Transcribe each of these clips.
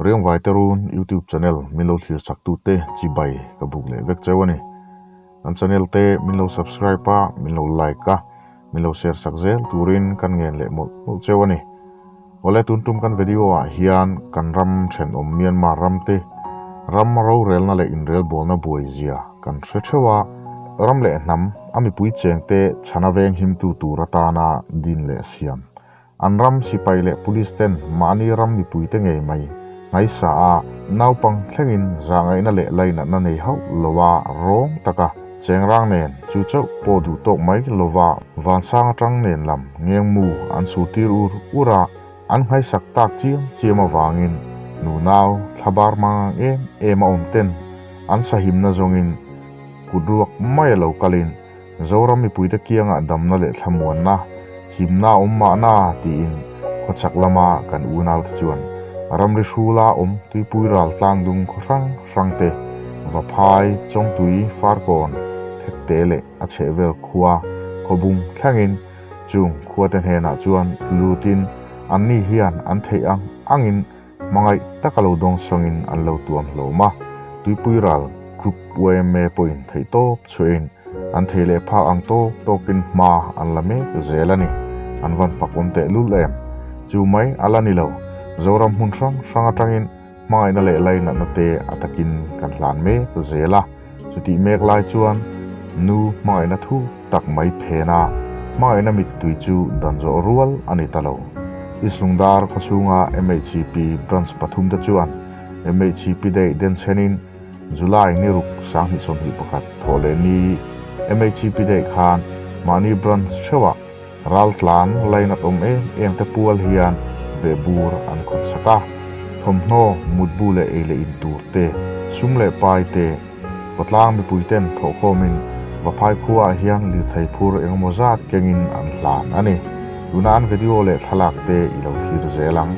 Riangvai te run YouTube channel min lo thlir chak tute chibai ka buk leh vek cheu a ni. Kan channel te min lo subscribe a, min lo like a, min lo share sak zel turin kan ngen leh mawlh mawlh cheu a ni. Awle tun tum kan video ah hian kan ram thenawm Myanmar ram te ram rorelna leh inrelbawlna buai zia kan hre theuh a, ram leh hnam a mipui cheng te chhana veng himtu tur atana din leh siam An ram sipai leh police ten mahni ram mipuite ngei mai ngaisa a naupang thlengin zahngaihna leh lainatna nei hauh lova rawng taka chengrang nen chu chauh pawh duh tawk mai lova vansang atang nen lam ngengmu an surtir ur ur a, an nghaisak tak chiam chiam avangin nunau thlabar mangang em em a awm ten an sahimna zawngin kut ruak mai a lo kalin Zoram mipuite kiangah damna leh thlamuanna, himna a awm mahna tiin khawchhak lama kan unaute chuan ramri hrula awm tuipui ral tlangdung khaw hrang hrangte, Vaphai, Chawngtui, Farkawn, Thekte leh a chhehvel khua khawbung thlengin chung khuate hnenah chuan lutin anni hian an theih ang angin Hmangaih taka lo dawng sawngin an lo tuam hlawm a, tuipui ral Group yma pawhin theihtawp chhuahin an thei leh phak ang tawk tawkin hma an la mek zel a ni. An van fak awm teh lul em? Chu mai a la ni lo, Zoram hmun hrang hrang atangin hmangaihna leh lainatna te a takin kan hlan mek zel a, chutih mek lai chuan nu hmangaihna thu tak mai phena hmangaihna mittui chu dan zawh rual a ni ta lo. East Lungdar khawchhunga MHCP Branch pathumte chuan MHCP Day denchhenin July ni ruk 2021 thawh leh ni MHCP Day khan mahni branch theuhah raltlan lainat awm em em te pual hian vehbur an khawn sak a, thawmhnaw, mutbu leh ei leh in tur te, sum leh pai te, Khawtlang mipuiten thawhkhawmin Vaphai khuaah hian lirthei phur engemaw zat kengin an hlan a ni. Tuna an video leh thlalak te i lo thlir zel ang.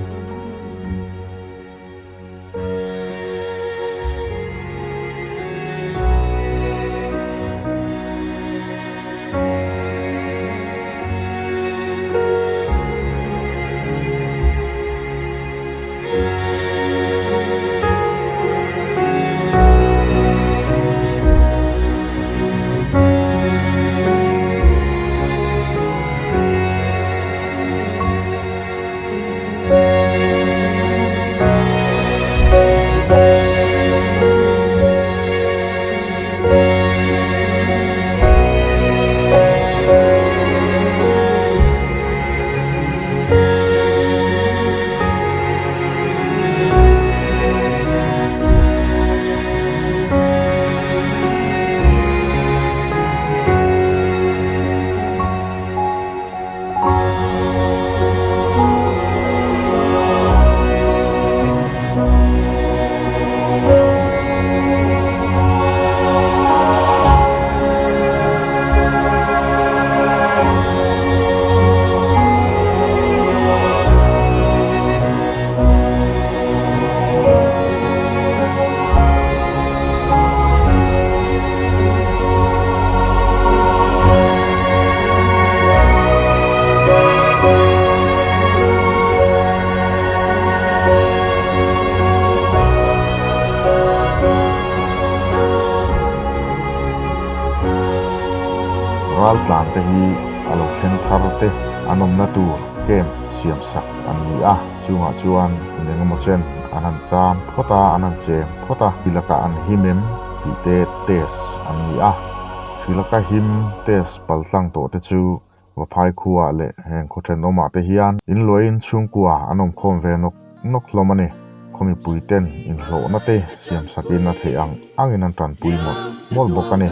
Raltlan te hi a lo thleng thar te an awmna tur camp siam sak an ni a, chungah chuan in engemaw chen an han cham phawt a, an han cheng phawt a, hi lakah an him em tih te test an ni a, hri laka him test paltlang tawh te chu Vaphai khuaah leh heng khaw thenawmah te hian inluahin chhungkua an awm khawm ve nawk nawk hlawm a ni. Khaw mipui ten inhlawhna te siam sakin a theih ang angin an tanpui mawlh mawlh bawk a ni.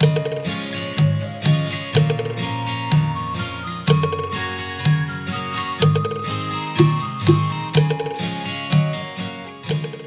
Thank